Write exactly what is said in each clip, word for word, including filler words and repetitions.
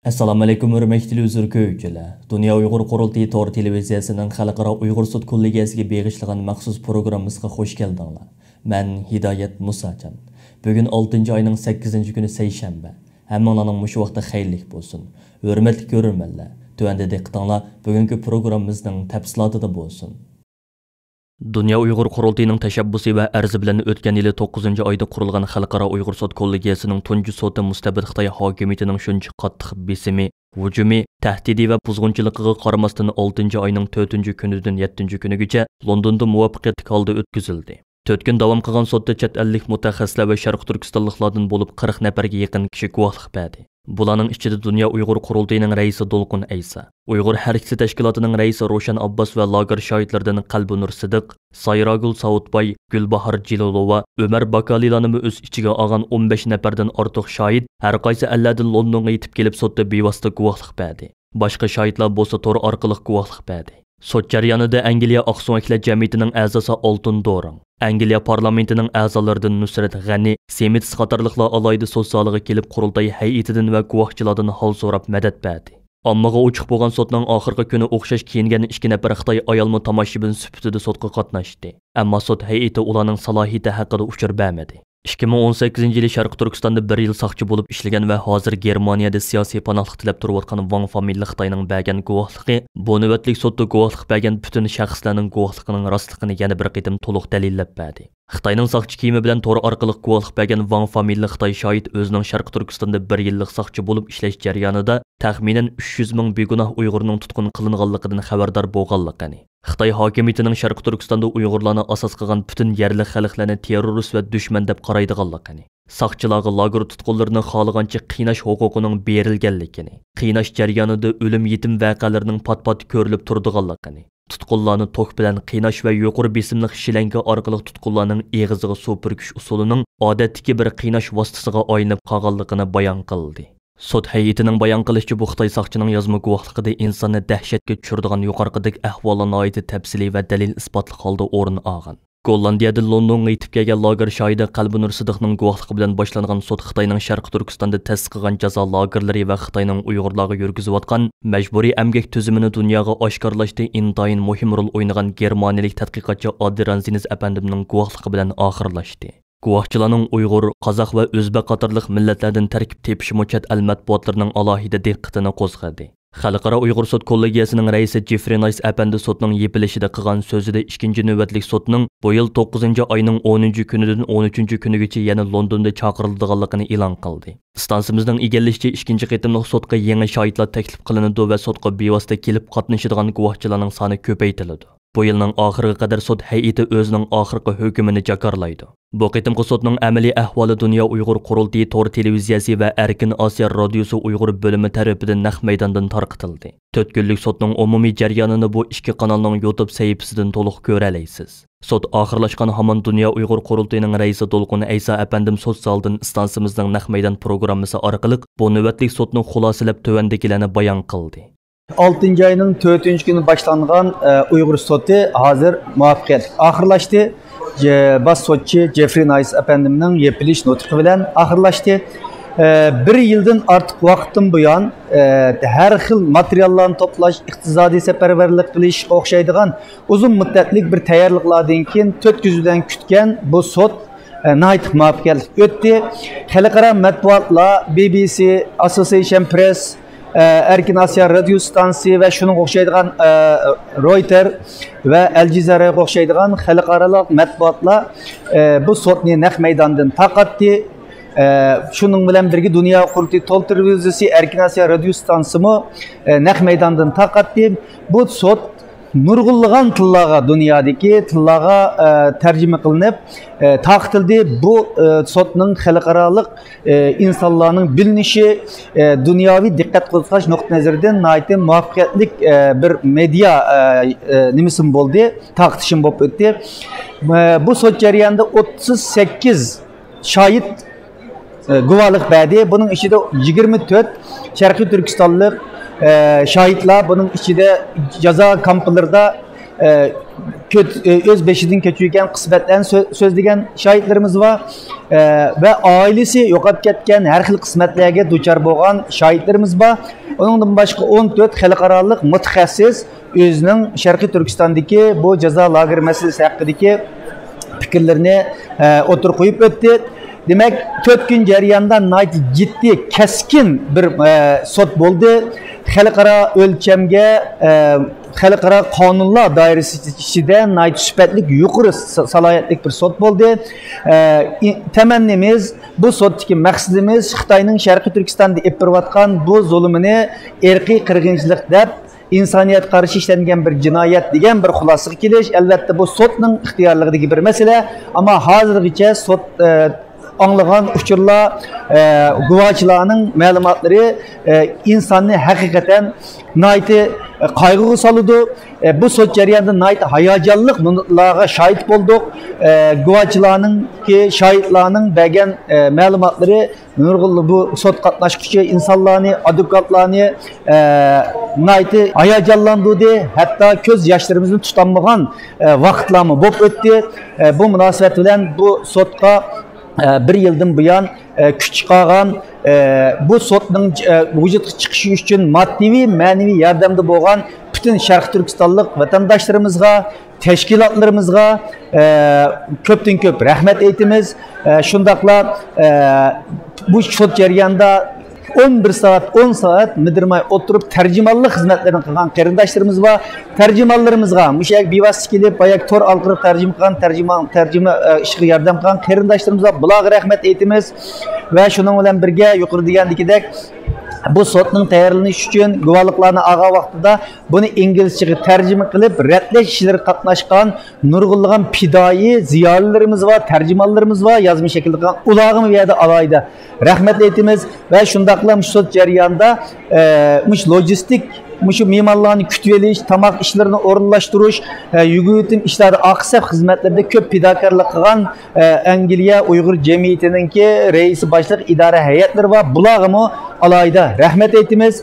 ئەسسالامۇئەلەيكۇم، ھۆرمەتلىك تېلېۋىزور كۆرگۈچىلەر! دۇنيا ئۇيغۇر قۇرۇلتىيى تور تېلېۋىزىيەسىنىڭ خەلقئارا ئۇيغۇر سوت كوللېگىيەسىگە بېغىشلىغان مەخسۇس پروگراممىسىغا خۇش كەلدىڭلار. مەن ھىدايەت مۇساجان. بۈگۈن ئالتىنچى ئاينىڭ سەككىزىنچى كۈنى، سەيشەنبە. ھەممىڭلارنىڭ مۇشۇ ۋاقتى خەيرلىك بولسۇن. ھۆرمەتلىك كۆرۈرمەنلەر، تۆۋەندە دىققىتىڭلار بۈگۈنكى پروگراممىمىزنىڭ تەپسىلاتىدا بولسۇن. دۇنيا ئۇيغۇر قۇرۇلتىيىنىڭ تەشەببۇسى ۋە ئەرزى بىلەن ئۆتكەن يىلى توققۇزىنچى ئايدا قۇرۇلغان خەلقئارا ئۇيغۇر سوت كوللېگىيەسىنىڭ تۇنجى سوتى مۇستەبىت خىتاي ھاكىمىيىتىنىڭ شۇنچە قاتتىق بېسىمى، ھۇجۇمى، تەھدىتى ۋە بۇزغۇنچىلىقىغا قارىماستىن، ئالتىنچى ئاينىڭ تۆتىنچى كۈنىدىن يەتتىنچى كۈنىگىچە لوندوندا مۇۋەپپەقىيەتلىك ھالدا ئۆتكۈزۈلدى. تۆت كۈن داۋام قىلغان سوتتا چەت ئەللىك مۇتەخەسسىسلەر ۋە شەرقىي تۈركىستانلىقلاردىن بولۇپ قىرىق نەپەرگە يېقىن كىشى گۇۋاھلىق بەردى. بۇلارنىڭ ئىچىدە دۇنيا ئۇيغۇر قۇرۇلتىيىنىڭ رەئىسى دولقۇن ئەيسا، ئۇيغۇر ھەرىكىتى تەشكىلاتىنىڭ رەئىسى روشەن ئابباس ۋە لاگېر شاھىتلىرىدىن قەلبىنۇر سىدىق، سايراگۈل ساۋۇتباي، گۈلباھار جېلىلوۋا، ئۆمەر باكالىلارنىمۇ ئۆز ئىچىگە ئالغان ئون بەش نەپەردىن ئارتۇق شاھىت ھەرقايسى ئەللەردىن لوندونغا يېتىپ كېلىپ، سوتتا بىۋاسىتە گۇۋاھلىق بەردى. باشقا شاھىتلار بولسا تور ئارقىلىق گۇۋاھلىق بەردى. سوت جەريانىدا ئەنگلىيە ئاقسۆڭەكلەر جەمئىيىتىنىڭ ئەزاسى ئالتۇن دورىڭ، ئەنگلىيە پارلامېنتىنىڭ ئەزالىرىدىن نۇسرەت غەنى، سېمېتىس قاتارلىقلار ئالاھىدە سوت زالىغا كېلىپ، قۇرۇلتاي ھەيئىتىدىن ۋە گۇۋاھچىلاردىن ھال سوراپ مەدەت بەردى. ئاممىغا ئوچۇق بولغان سوتنىڭ ئاخىرقى كۈنى ئوخشاش كىيىنگەن ئىككى نەپەر خىتاي ئايالمۇ تاماشىبىن سۈپىتىدە سوتقا قاتناشتى. ئەمما سوت ھەيئىتى ئۇلارنىڭ سالاھىيىتى ھەققىدە ئۇچۇر بەرمىدى. ئىككى مىڭ ئون سەككىزىنچى يىلى شەرقىي تۈركىستاندا بىر يىل ساقچى بولۇپ ئىشلىگەن ۋە ھازىر گېرمانىيەدە سىياسىي پاناھلىق تىلەپ تۇرۇۋاتقان ۋاڭ فامىلىلىك خىتاينىڭ بەرگەن گۇۋاھلىقى بۇ نۆۋەتلىك سوتتا گۇۋاھلىق بەرگەن پۈتۈن شەخسلەرنىڭ گۇۋاھلىقىنىڭ راستلىقىنى يەنە بىر قېتىم تولۇق دەلىللەپ بەردى. خىتاينىڭ ساقچى كىيىمى بىلەن تور ئارقىلىق گۇۋاھلىق بەرگەن ۋاڭ فامىلىلىك خىتاي شاھىت ئۆزىنىڭ شەرقىي تۈركىستاندا بىر يىللىق ساقچى بولۇپ ئىشلەش جەريانىدا تەخمىنەن ئۈچ يۈز مىڭ بىگۇناھ ئۇيغۇرنىڭ تۇتقۇن قىلىنغانلىقىدىن خەۋەردار بولغانلىقىنى، خىتاي ھاكىمىيىتىنىڭ شەرقىي تۈركىستاندا ئۇيغۇرلارنى ئاساس قىلغان پۈتۈن يەرلىك خەلقلەرنى تېررورىست ۋە دۈشمەن دەپ قارايدىغانلىقىنى، ساقچىلارغا لاگېر تۇتقۇنلىرىنى خالىغانچە قىيناش ھوقۇقىنىڭ بېرىلگەنلىكىنى، قىيناش جەريانىدا ئۆلۈم يېتىم ۋەقەلىرىنىڭ پات-پات كۆرۈلۈپ تۇرىدىغانلىقىنى، تۇتقۇنلارنى توك بىلەن قىيناش ۋە يۇقىرى بېسىملىق شىلەڭگە ئارقىلىق تۇتقۇنلارنىڭ ئېغىزىغا سۇ پۈركۈش ئۇسۇلىنىڭ ئادەتتىكى بىر قىيناش ۋاسىتىسىغا ئايلىنىپ قالغانلىقىنى بايان قىلدى. سوت ھەيئىتىنىڭ بايان قىلىشىچە، بۇ خىتاي ساقچىنىڭ يازما گۇۋاھلىقىدا ئىنساننى دەھشەتكە چۈشۈرىدىغان يۇقىرىقىدەك ئەھۋاللار ناھايىتى تەپسىلىي ۋە دەلىل-ئىسپاتلىق ھالدا ئورۇن ئالغان. گوللاندىيەدىن لوندونغا يېتىپ كەلگەن لاگېر شاھىتى قەلبىنۇر سىدىقنىڭ گۇۋاھلىقى بىلەن باشلانغان سوت خىتاينىڭ شەرقىي تۈركىستاندا تەسىس قىلغان جازا لاگېرلىرى ۋە خىتاينىڭ ئۇيغۇرلارغا يۈرگۈزۈۋاتقان مەجبۇرىي ئەمگەك تۈزۈمىنى دۇنياغا ئاشكارىلاشتا ئىنتايىن مۇھىم رول ئوينىغان گېرمانىيەلىك تەتقىقاتچى ئادرانزىنىس ئەپەندىمنىڭ گۇۋاھلىقى بىلەن ئاخىرلاشتى. گۇۋاھچىلارنىڭ ئۇيغۇر، قازاق ۋە ئۆزبەك قاتارلىق مىللەتلەردىن تەركىب تېپىشىمۇ چەت ئەل مەتبۇئاتلىرىنىڭ ئالاھىدە دىققىتىنى قوزغىدى. خەلقئارا ئۇيغۇر سوت كوللېگىيەسىنىڭ رەئىسى جېفرى نايس ئەپەندى سوتنىڭ يېپىلىشىدا قىلغان سۆزىدە ئىككىنچى نۆۋەتلىك سوتنىڭ بۇ يىل توققۇزىنچى ئاينىڭ ئونىنچى كۈنىدىن ئون ئۈچىنچى كۈنىگىچە يەنە لوندوندا چاقىرىلىدىغانلىقىنى ئېلان قىلدى. ئىستانسىمىزنىڭ ئىگىلىشىچە، ئىككىنچى قېتىملىق سوتقا يېڭى شاھىتلار تەكلىپ قىلىنىدۇ ۋە سوتقا بىۋاسىتە كېلىپ قاتنىشىدىغان گۇۋاھچىلارنىڭ سانى كۆپەيتىلىدۇ. بۇ يىلنىڭ ئاخىرىغا قەدەر سوت ھەيئىتى ئۆزىنىڭ ئاخىرقى ھۆكۈمىنى جاكارلايدۇ. بۇ قېتىمقى سوتنىڭ ئەمەلىي ئەھۋالى دۇنيا ئۇيغۇر قۇرۇلتىيى تور تېلېۋىزىيەسى ۋە ئەركىن ئاسىيا رادىيوسى ئۇيغۇر بۆلۈمى تەرىپىدىن نەق مەيداندىن تارقىتىلدى. تۆت كۈنلۈك سوتنىڭ ئومۇمىي جەريانىنى بۇ ئىككى قانالنىڭ يۇتۇب سەھىپىسىدىن تولۇق كۆرەلەيسىز. سوت ئاخىرلاشقان ھامان دۇنيا ئۇيغۇر قۇرۇلتىيىنىڭ رەئىسى دولقۇن ئەيسا ئەپەندىم سوت زالىدىن ئىستانسىمىزنىڭ نەق مەيدان پروگراممىسى ئارقىلىق بۇ نۆۋەتلىك سوتنى خۇلاسىلەپ تۆۋەندىكىلەرنى بايان قىلدى. ئالتىنچى ئاينىڭ تۆتىنچى كۈنى باشلانغان، ئە، ئۇيغۇر سوتى ھازىر مۇۋەپپەقىيەتلىك ئاخىرلاشتى. جې-، باش سوتچى جېفرى نايس ئەپەندىمنىڭ يېپىلىش نۇتقى بىلەن ئاخىرلاشتى. ئە، بىر يىلدىن ئارتۇق ۋاقىتتىن بۇيان، ئە، ھەر خىل ماتېرىياللارنى توپلاش، ئىقتىسادىي سەپەرۋەرلىك قىلىشقا ئوخشايدىغان ئۇزۇن مۇددەتلىك بىر تەييارلىقلاردىن كېيىن تۆت كۈن بىلەن كۈتكەن بۇ سوت، ئە، ناھايىتى مۇۋەپپەقىيەتلىك ئۆتتى. خەلقئارا مەتبۇئاتلار، بى بى سى، ئاسوسىيېشن پرېس، ئە، ئەركىن ئاسىيا رادىيو ئىستانسىسى ۋە شۇنىڭغا ئوخشايدىغان، ئە، رويتېر ۋە ئەل جەزىرەگە ئوخشايدىغان خەلقئارالىق مەتبۇئاتلار، ئە، بۇ سوتنى نەق مەيداندىن تارقاتتى. ئە، شۇنىڭ بىلەن بىرگە دۇنيا قۇرۇلتىيى تور تېلېۋىزىيەسى، ئەركىن ئاسىيا رادىيو ئىستانسىسىمۇ، ئە، نەق مەيداندىن تارقاتتى. بۇ سوت نۇرغۇنلىغان تىللارغا، دۇنيادىكى تىللارغا، ئە، تەرجىمە قىلىنىپ، ئە، تارقىتىلدى. بۇ، ئە، سوتنىڭ خەلقئارالىق، ئە، ئىنسانلارنىڭ بىلىنىشى، ئە، دۇنياۋى دىققەت قوزغاش نۇقتىئى نەزىرىدىن ناھايىتى مۇۋەپپەقىيەتلىك، ئە، بىر مېدىيا، ئە، ئە، نېمىسىمۇ بولدى، تارقىتىشىمۇ بولۇپ ئۆتتى. ئە، بۇ سوت جەريانىدا ئوتتۇز سەككىز شاھىت، ئە، گۇۋاھلىق بەردى. بۇنىڭ ئىچىدە يىگىرمە تۆت شەرقىي تۈركىستانلىق، ئە، شاھىتلار، بۇنىڭ ئىچىدە جازا كامپلىرىدا ئە، كۆت-، ئۆز بېشىدىن كۆچۈرگەن قىسمەتلەرنى سۆ-، سۆزلىگەن شاھىتلىرىمىز بار. ئە، ۋە ئائىلىسى يوقاپ كەتكەن، ھەر خىل قىسمەتلەرگە دۇچار بولغان شاھىتلىرىمىز بار. ئۇنىڭدىن باشقا ئون تۆت خەلقئارالىق مۇتەخەسسىس ئۆزىنىڭ شەرقىي تۈركىستاندىكى بۇ جازا لاگېر مەسىلىسى ھەققىدىكى پىكىرلىرىنى، ئە، ئوتتۇرىغا قويۇپ ئۆتتى. دېمەك، تۆت كۈن جەريانىدا ناھايىتى جىددىي، كەسكىن بىر، ئە، سوت بولدى. خەلقئارا ئۆلچەمگە، ئە، خەلقئارا قانۇنلار دائىرىسى ئىچىدە ناھايىتى سۈپەتلىك، يۇقىرى سا-، سالاھىيەتلىك بىر سوت بولدى. ئە، ئى-، تەمەننىمىز، بۇ سوتتىكى مەقسىتىمىز خىتاينىڭ شەرقىي تۈركىستاندا ئېلىپ بېرىۋاتقان بۇ زۇلۇمىنى ئىرقىي قىرغىنچىلىق دەپ، ئىنسانىيەتكە قارشى ئىشلەنگەن بىر جىنايەت دېگەن بىر خۇلاسىگە كېلىش، ئەلۋەتتە، بۇ سوتنىڭ ئىختىيارلىقىدىكى بىر مەسىلە. ئەمما ھازىرغىچە سوت، ئە، ئاڭلىغان ئۇچۇرلار، ئە، گۇۋاچىلارنىڭ مەلۇماتلىرى، ئە، ئىنساننى ھەقىقەتەن ناھايىتى، ئە، قايغۇغا سالىدۇ. ئە، بۇ سوت جەريانىدا ناھايىتى ھاياجانلىق مىنۇتلارغا شاھىت بولدۇق. ئە، گۇۋاچىلارنىڭكى، شاھىتلارنىڭ بەرگەن، ئە، مەلۇماتلىرى نۇرغۇنلىغان بۇ سوت قاتناشقۇچى ئىنسانلارنى، ئادۋوكاتلارنى، ئە، ناھايىتى ھاياجانلاندۇردى. ھەتتا كۆز ياشلىرىمىزنى تۇتالمىغان، ئە، ۋاقىتلارمۇ بولۇپ ئۆتتى. ئە، بۇ مۇناسىۋەت بىلەن بۇ سوتقا، ئە، بىر يىلدىن بۇيان، ئە، كۈچ چىقارغان، ئە، بۇ سوتنىڭ، ئە، ۋۇجۇدقا چىقىشى ئۈچۈن ماددىي، مەنىۋى ياردەمدە بولغان پۈتۈن شەرقىي تۈركىستانلىق ۋەتەنداشلىرىمىزغا، تەشكىلاتلىرىمىزغا، ئە، كۆپتىن كۆپ رەھمەت ئېيتىمىز. ئە، شۇنداقلا، ئە، بۇ سوت جەريانىدا ئون بىر سائەت، ئون سائەت مىدىرماي ئولتۇرۇپ تەرجىمانلىق خىزمەتلىرىنى قىلغان قېرىنداشلىرىمىز بار. تەرجىمانلىرىمىزغا، مۇشۇ يەرگە بىۋاسىتە كېلىپ، باياقى تور ئارقىلىق تەرجىمە قىلغان، تەرجىمان، تەرجىمە، ئە، ئىشىغا ياردەم قىلغان قېرىنداشلىرىمىزغا، بۇلارغا رەھمەت ئېيتىمىز. ۋە شۇنىڭ بىلەن بىرگە، يۇقىرىدا دېگەندىكىدەك، بۇ سوتنىڭ تەييارلىنىشى ئۈچۈن گۇۋاھلىقلارنى ئالغان ۋاقتىدا بۇنى ئىنگلىزچىگە تەرجىمە قىلىپ، رەتلەش ئىشلىرىغا قاتناشقان نۇرغۇنلىغان پىدائىي زىيالىيلىرىمىز بار، تەرجىمانلىرىمىز بار، يازما شەكىلدە قىلغان. ئۇلارغىمۇ بۇ يەردە ئالاھىدە رەھمەت ئېيتىمىز. ۋە شۇنداقلا مۇشۇ سوت جەريانىدا، ئە، مۇشۇ لوجىستىك، مۇشۇ مېھمانلارنى كۈتۈۋېلىش، تاماق ئىشلىرىنى ئورۇنلاشتۇرۇش، ئە، يۈگۈرتۈم ئىشلاردا، ئارقا سەپ خىزمەتلىرىدە كۆپ پىداكارلىق قىلغان، ئە، ئەنگلىيە ئۇيغۇر جەمئىيىتىنىڭكى رەئىسى باشلىق ئىدارە ھەيئەتلىرى بار. بۇلارغىمۇ ئالاھىدە رەھمەت ئېيتىمىز.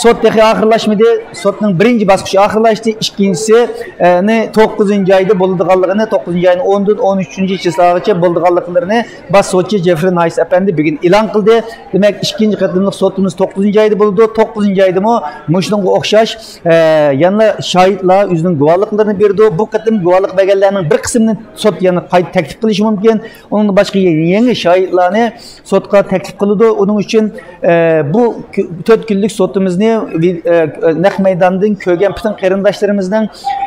سوت تېخى ئاخىرلاشمىدى. سوتنىڭ بىرىنچى باسقۇچى ئاخىرلاشتى. ئىككىنچىسىنى توققۇزىنچى ئايدا بولىدىغانلىقىنى، توققۇزىنچى ئاينىڭ ئونىدىن ئون ئۈچىنچى چىسلاغىچە بولىدىغانلىقلىرىنى باش سوتچى جېفرى نايس ئەپەندى بۈگۈن ئېلان قىلدى. دېمەك، ئىككىنچى قېتىملىق سوتىمىز توققۇزىنچى ئايدا بولىدۇ. توققۇزىنچى ئايدىمۇ مۇشۇنىڭغا ئوخشاش، ئە، يەنىلا شاھىتلار ئۆزىنىڭ گۇۋاھلىقلىرىنى بېرىدۇ. بۇ قېتىم گۇۋاھلىق بەرگەنلەرنىڭ بىر قىسمىنى سوت يەنە قايتا تەكلىپ قىلىشى مۇمكىن. ئۇنىڭدىن باشقا يېڭى شاھىتلارنى سوتقا تەكلىپ قىلىدۇ. ئۇنىڭ ئۈچۈن، ئە، بۇ كۆ-، تۆت كۈنلۈك سوتىمىزنى ۋى-، ئە، نەق مەيداندىن كۆرگەن پۈتۈن قېرىنداشلىرىمىزنىڭ،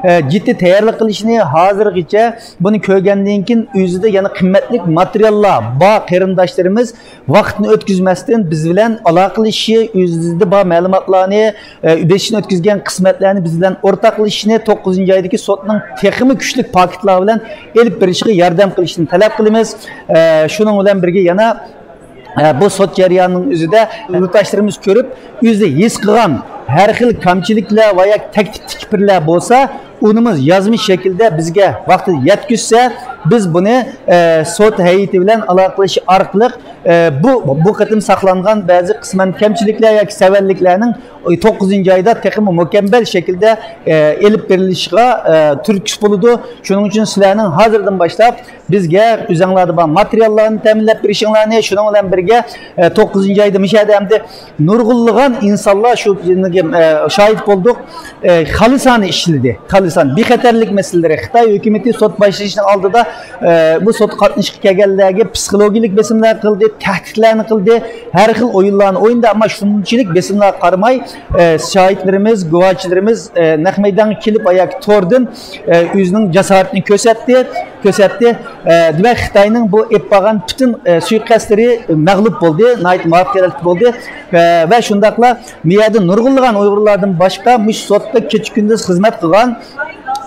ئە، جىددىي تەييارلىق قىلىشىنى، ھازىرغىچە بۇنى كۆرگەندىن كېيىن ئۆزىدە يەنە قىممەتلىك ماتېرىياللار بار قېرىنداشلىرىمىز ۋاقىتنى ئۆتكۈزمەستىن بىز بىلەن ئالاقىلىشىشى، ئۆزىدە بار مەلۇماتلارنى، ئە، بېشىدىن ئۆتكۈزگەن قىسمەتلەرنى بىز بىلەن ئورتاقلىشىشىنى، توققۇزىنچى ئايدىكى سوتنىڭ تېخىمۇ كۈچلۈك پاكىتلار بىلەن ئېلىپ بېرىشىغا ياردەم قىلىشىنى تەلەپ قىلىمىز. ئە، شۇنىڭ بىلەن بىرگە يەنە، ئە، بۇ سوت جەريانىنىڭ ئۆزىدە يۇرتداشلىرىمىز كۆرۈپ، ئۆزى ھېس قىلغان ھەر خىل كەمچىلىكلەر ۋە ياكى تەكلىپ تىكپىرلەر بولسا، ئۇنىمۇ يازما شەكىلدە بىزگە ۋاقتىدا يەتكۈزسە، بىز بۇنى، ئە، سوت ھەيئىتى بىلەن ئالاقىلىشىش ئارقىلىق، ئە، بۇ، بۇ قېتىم ساقلانغان بەزى قىسمەن كەمچىلىكلەر ياكى سەۋەنلىكلەرنىڭ توققۇزىنچى ئايدا تېخىمۇ مۇكەممەل شەكىلدە، ئە، ئېلىپ بېرىلىشىغا، ئە، تۈرتكىسى بولىدۇ. شۇنىڭ ئۈچۈن سىلەرنىڭ ھازىردىن باشلاپ بىزگە ئۆزۈڭلاردا بار ماتېرىياللارنى تەمىنلەپ بېرىشىڭلارنى، شۇنىڭ بىلەن بىرگە، ئە، توققۇزىنچى ئايدا مۇشۇ يەردە ئەمدى نۇرغۇنلىغان ئىنسانلار شۇ، ئە، شاھىت بولدۇق، ئە، خالىسانە ئىشلىدى. خالىسان، بىخەتەرلىك مەسىلىلىرى. خىتاي ھۆكۈمىتى سوت باشلىشىنىڭ ئالدىدا، ئە، بۇ سوتقا قاتنىشىشقا كەلگەنلەرگە پسىخولوگىيەلىك بېسىملار قىلدى، تەھدىتلەرنى قىلدى، ھەر خىل ئويۇنلارنى ئوينىدى، ئەمما شۇنچىلىك بېسىملارغا قارىماي، ئە، شاھىتلىرىمىز، گۇۋاچىلىرىمىز، ئە، نەق مەيدانغا كېلىپ، ياكى توردىن، ئە، ئۆزىنىڭ جاسارىتىنى كۆرسەتتى، كۆرسەتتى. ئە، دېمەك، خىتاينىڭ بۇ ئېلىپ بارغان پۈتۈن، ئە، سۇيىقەستلىرى مەغلۇپ بولدى، ناھايىتى مۇۋەپپەقىيەتلىك بولدى. ئە، ۋە شۇنداقلا بۇ يەردە نۇرغۇنلىغان ئۇيغۇرلاردىن باشقا مۇشۇ سوتتا كېچە-كۈندۈز خىزمەت قىلغان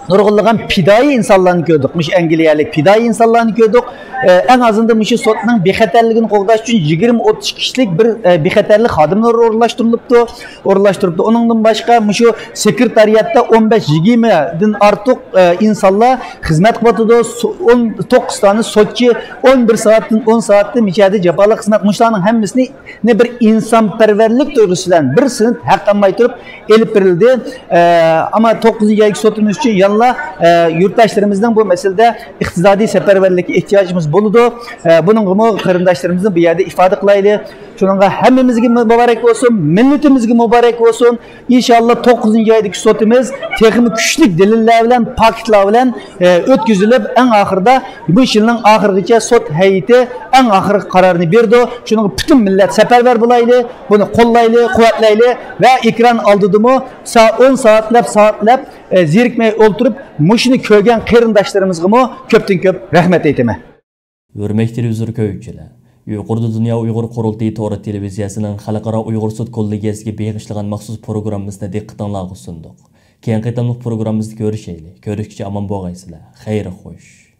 نۇرغۇنلىغان پىدائىي ئىنسانلارنى كۆردۇق. مۇشۇ ئەنگلىيەلىك پىدائىي ئىنسانلارنى كۆردۇق. ئەڭ ئازىندا مۇشۇ سوتنىڭ بىخەتەرلىكىنى قوغداش ئۈچۈن يىگىرمە ئوتتۇز كىشىلىك بىر بىخەتەرلىك خادىملىرى ئورۇنلاشتۇرۇلۇپتۇ. ئورۇنلاشتۇرۇپتۇ. ئۇنىڭدىن باشقا مۇشۇ سېكرېتارىياتتا ئون بەش يىگىرمىدىن ئارتۇق ئىنسانلار خىزمەت قىلىۋاتىدۇ. سو-، ئون توققۇز دانە سوتچى ئون بىر سائەتتىن، ئون سائەتتىن ئىچەردە جاپالىق خىزمەت، مۇشۇلارنىڭ ھەممىسىنى بىر ئىنسانپەرۋەرلىك تۇيغۇسى بىلەن بىر سېنت ھەق ئالماي تۇرۇپ ئېلىپ بېرىلدى. ئە، ئەمما توققۇزىنچى ئايدىكى سوتىمىز ئۈچۈن يەنىلا، ئە، يۇرتداشلىرىمىزنىڭ بۇ مەسىلىدە ئىقتىسادىي سەپەرۋەرلىككە ئېھتىياجىمىز بولىدۇ. ئە، بۇنىڭغىمۇ قېرىنداشلىرىمىزنى بۇ يەردە ئىپادە قىلايلى. شۇنىڭغا ھەممىمىزگە مۇبارەك بولسۇن، مىللىتىمىزگە مۇبارەك بولسۇن. ئىنشاللا توققۇزىنچى ئايدىكى سوتىمىز تېخىمۇ كۈچلۈك دەلىللەر بىلەن، پاكىتلار بىلەن، ئە، ئۆتكۈزۈلۈپ، ئەڭ ئاخىرىدا بۇ يىلنىڭ ئاخىرىغىچە سوت ھەيئىتى ئەڭ ئاخىرقى قارارنى بېرىدۇ. شۇنىڭغا پۈتۈن مىللەت سەپەرۋەر بولايلى، بۇنى قوللايلى، قۇۋۋەتلەيلى ۋە ئېكران ئالدىدىمۇ سا-، ئون سائەتلەپ، سائەتلەپ، ئە، زېرىكمەي ئولتۇرۇپ، مۇشۇنى كۆرگەن قېرىنداشلىرىمىزغىمۇ كۆپتىن كۆپ رەھمەت ئېيتىمەن. ھۆرمەتلىك تېلېۋىزور كۆرگۈچىلەر، يۇقىرىدا دۇنيا ئۇيغۇر قۇرۇلتىيى تورى تېلېۋىزىيەسىنىڭ خەلقئارا ئۇيغۇر سوت كوللېگىيەسىگە بېغىشلىغان مەخسۇس پروگراممىسىنى دىققىتىڭلارغا سۇندۇق. كېيىنكى قېتىملىق پروگراممىمىزدا كۆرۈشەيلى. كۆرۈشكىچە ئامان بولغايسىلەر. خەير خوش.